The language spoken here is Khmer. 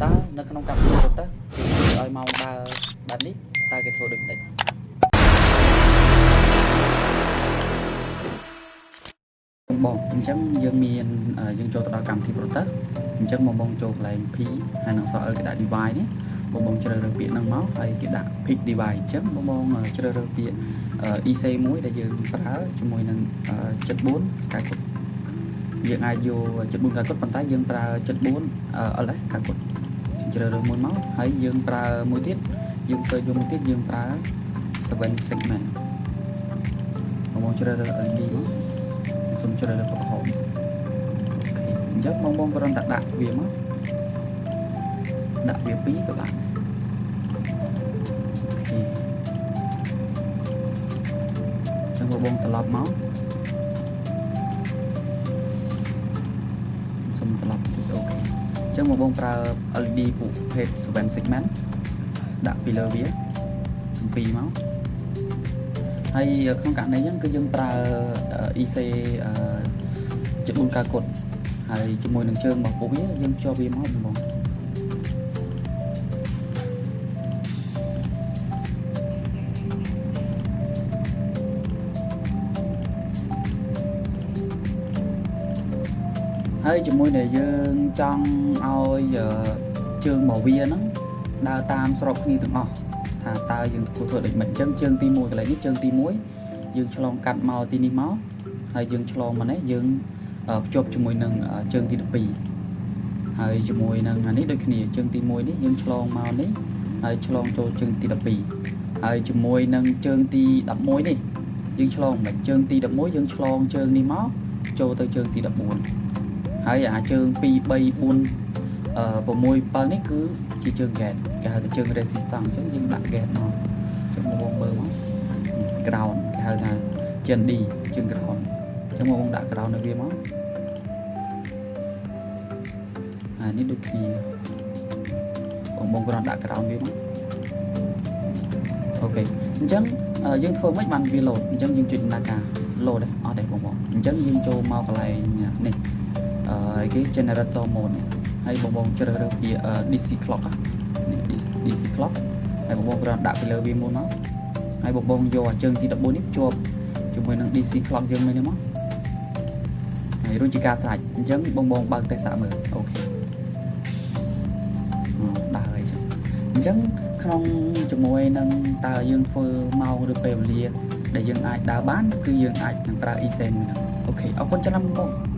តើនៅក្នុងកម្មវិធី Proteus គេធ្វើឲ្យម៉ោងដើរបែបនេះតើគេធ្វើដូចម្ដេចបងអញ្ចឹងយើងមានយើងចូលទៅដល់កម្មវិធី Proteus អញ្ចឹងបងបងចូលកន្លែង P ហើយនឹងអក្សរ L គេដាក់ device នេះបងបងជ្រើសរើសពាក្យហ្នឹងមកហើយគេដាក់ pick device អញ្ចឹងបងបងជ្រើសរើសពាក្យ IC មួយដែលយើងប្រើជាមួយនឹង74កៅគុតយើងអាចយក74កៅគុតប៉ុន្តែយើងប្រើ74 LS កៅគុតជ្រើសរើសមួយមកហើយយើងប្រើមួយទៀតយើង search យកមួយទៀតយើងប្រើ7 segment បងបងជ្រើសរើស LED មកសូមជ្រើសរើសក្រហម OK អញ្ចឹងបងបងគ្រាន់តែដាក់វាមកដាក់វា2ក៏បាន OK អញ្ចឹងបងបងត្រឡប់មកសូមត្រឡប់តិច OK អញ្ចឹងបងបងប្រើ LED ពួកភេទ7 segment ដាក់ពីលើវា7មកហើយក្នុងករណីហ្នឹងគឺយើងប្រើ IC 74កៅគុតហើយជាមួយនឹងជើងរបស់ពួកវាយើងភ្ជាប់វាមកបងបងហើយជាមួយដែលយើងចង់ឲ្យជើងរបស់វាហ្នឹងដើរតាមស្របគ្នាទាំងអស់ថាតើយើងគួរធ្វើដូចម៉េចអញ្ចឹងជើងទី1កន្លែងនេះជើងទី1យើងឆ្លងកាត់មកទីនេះមកហើយយើងឆ្លងមកនេះយើងភ្ជាប់ជាមួយនឹងជើងទី12ហើយជាមួយនឹងអានេះដូចគ្នាជើងទី1នេះយើងឆ្លងមកនេះហើយឆ្លងចូលជើងទី12ហើយជាមួយនឹងជើងទី11នេះយើងឆ្លងមិនជើងទី11យើងឆ្លងជើងនេះមកចូលទៅជើងទី14ហើយអាជើង2 3 4 6 7នេះគឺជាជើង gate គេហៅថាជើង resistance អញ្ចឹងយើងដាក់ gate មកអញ្ចឹងបងមើលមក ground គេហៅថា Gen D ជើង ground អញ្ចឹងបងដាក់ ground នៅវាមកអានេះដូចគ្នាបងបងគ្រាន់ដាក់ ground វាមក OK អញ្ចឹងយើងធ្វើមិនបានវា load អញ្ចឹងយើងចុចដំណើរការ load ទេអត់ទេបងបងអញ្ចឹងយើងចូលមកកន្លែងនេះអឺគេ generator mode នេះហើយបងបងជ្រើសរើសពាក្យ DC clock នេះ DC clock ហើយបងបងគ្រាន់ដាក់ពីលើវាមួយមកហើយបងបងយកអាជើងទី14នេះភ្ជាប់ជាមួយនឹង DC clock យើងនេះមកហើយរួចជាការស្រេចអញ្ចឹងបងបងបើកតេស្តសាកមើល OK ដើរហើយចឹងអញ្ចឹងក្នុងជាមួយនឹងតើយើងធ្វើម៉ោងឬពេលវេលាដែលយើងអាចដើរបានគឺយើងអាចនឹងប្រើ IC មួយហ្នឹង OK អរគុណច្រើនបងបង។